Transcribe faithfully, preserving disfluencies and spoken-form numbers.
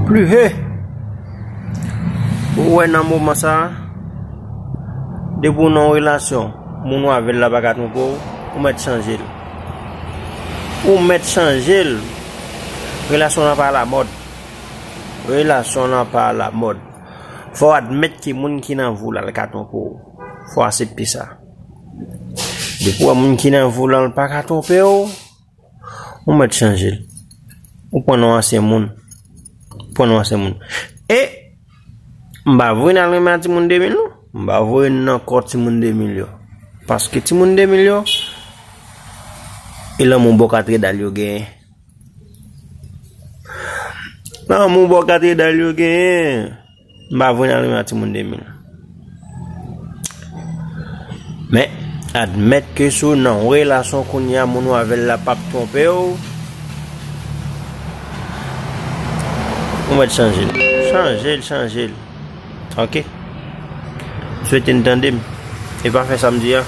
Pli he. Ou wè nan moman sa, depi w nan yon relasyon, moun ou avè l la pa ka twonpe w, ou mèt chanje l. Ou mèt chanje l. Relasyon lan pa alamòd. Relasyon lan pa alamòd. Fò w admèt ke moun ki nan vi w la, l ka twonpe w. Fò w aksepte sa. Depi w wè moun ki nan vi w la, l pa ka twonpe w, ou mèt chanje l. Ou pran yon ansyen moun. Ou pran yon ansyen moun. E, m pa vle n al renmen a timoun de mil, non. M pa vle n nan kò timoun de mil yo. Paske timoun de mil yo, e lanmou bò katredal yo genyen. Lanmou bò katredal yo genyen. M pa vle n al renmen a timoun de mil. Men, admèt ke si w nan yon relasyon kounye a, moun ou avè l la p ap twonpe w, ou mèt chanje l. Chanje l, chanje l. Ok? Swete n tande m. E pa fè sa m di a.